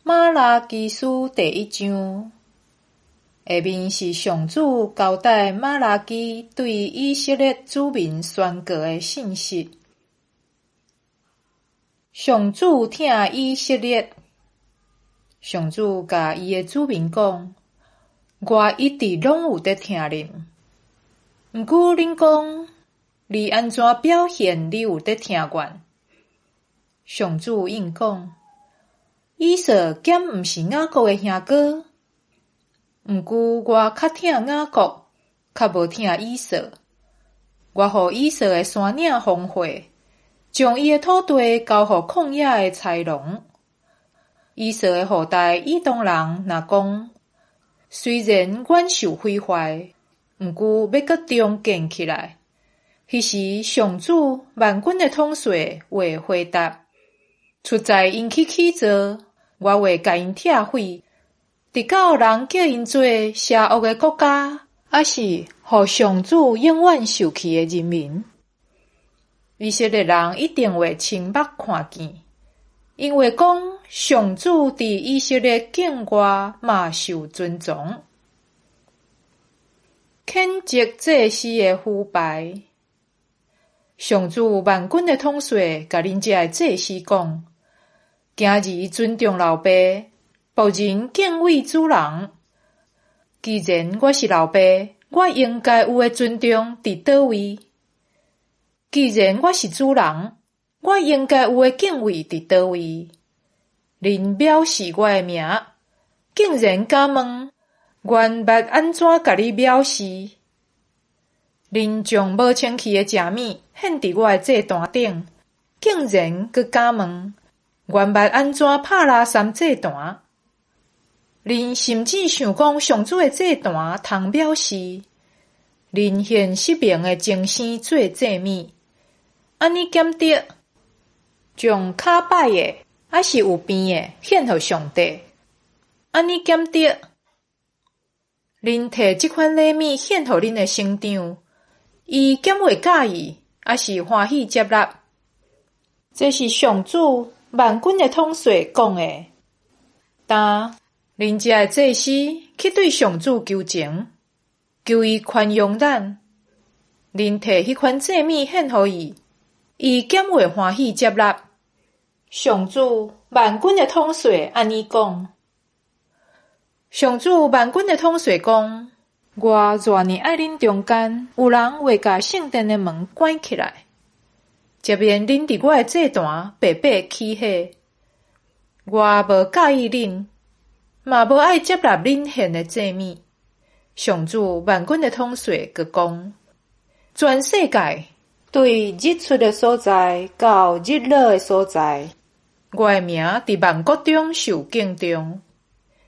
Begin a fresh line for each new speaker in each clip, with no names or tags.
瑪拉基書第一章，下面是上主交代瑪拉基對以色列子民宣告的信息。上主疼以色列，上主共伊的子民講：我一直攏有佇疼恁。毋過恁講，你按怎表現你有佇疼阮？上主應講：以掃敢毋是雅各的兄哥？毋過我較疼雅各，較無疼以掃。我予以掃的山嶺荒廢，將伊的土地交予曠野的豺狼。以掃的後代以東人若講：雖然阮受毀壞，毋過欲閣重建起來。彼時上主萬軍的統帥會回答：出在𪜶去起造，我會共𪜶拆毀，直到人叫𪜶做邪惡的國家，抑是予上主永遠受氣的人民。以色列人一定會親目看見，𪜶會講上主佇以色列境外嘛受尊崇。譴責祭司的腐敗。上主萬軍的統帥共恁遮的祭司講：囝兒尊重老爸，僕人敬畏主人。既然我是老爸，我應該有的尊重佇佗位？既然我是主人，我應該有的敬畏佇佗位？恁藐視我的名，竟然敢問：阮捌按怎共你藐視？恁將無清氣的食物獻佇我的祭壇頂，竟然閣敢問：阮捌按怎拍垃圾祭壇？恁甚至想講上主的祭壇通藐視？恁獻失明的精生做祭物，按呢敢著？將跤擺的，抑是有病的獻予上帝，按呢敢著？恁提這款禮物獻予恁的省長，伊敢會佮意，抑是歡喜接納？這是上主萬軍的統帥講的。但恁遮的祭司去對上主求情，求伊寬容咱。恁提彼款祭物獻予伊，伊敢會歡喜接納？上主萬軍的統帥按呢講。上主萬軍的統帥講：我偌爾愛恁中間有人會共聖殿的門關起來，才免恁佇我的祭壇白白起火。我無佮意恁，嘛無愛接納恁獻的祭物。上主萬軍的統帥閣講：全世界對日出的所在到日落的所在，我的名佇萬國中受敬重。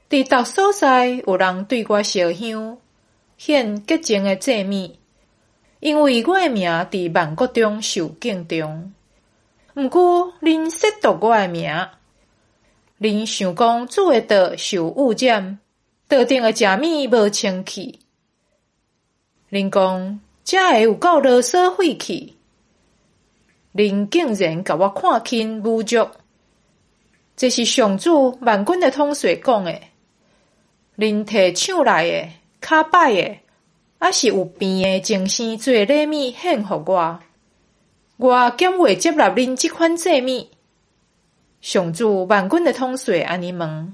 佇逐所在有人對我燒香，獻潔淨的祭物，因為我的名佇萬國中受敬重。毋過恁褻瀆我的名，恁想講主的桌受汙染，桌頂的食物無清氣。恁講這會有夠囉嗦廢氣，恁竟然共我看輕侮辱。這是上主萬軍的統帥講的。恁提搶來的、跤擺的，抑是有病的精生做禮物獻予我，我敢會接納恁這款祭物？上主萬軍的統帥按呢問。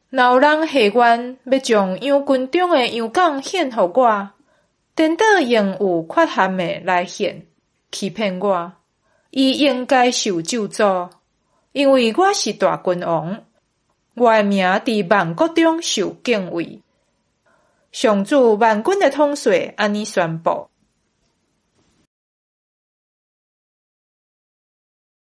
若有人下願欲將羊群中的羊犅獻予我，顛倒用有缺陷的來獻，欺騙我，伊應該受咒詛，因為我是大君王。我的名佇萬國中受敬畏。上主萬軍的統帥按呢宣布。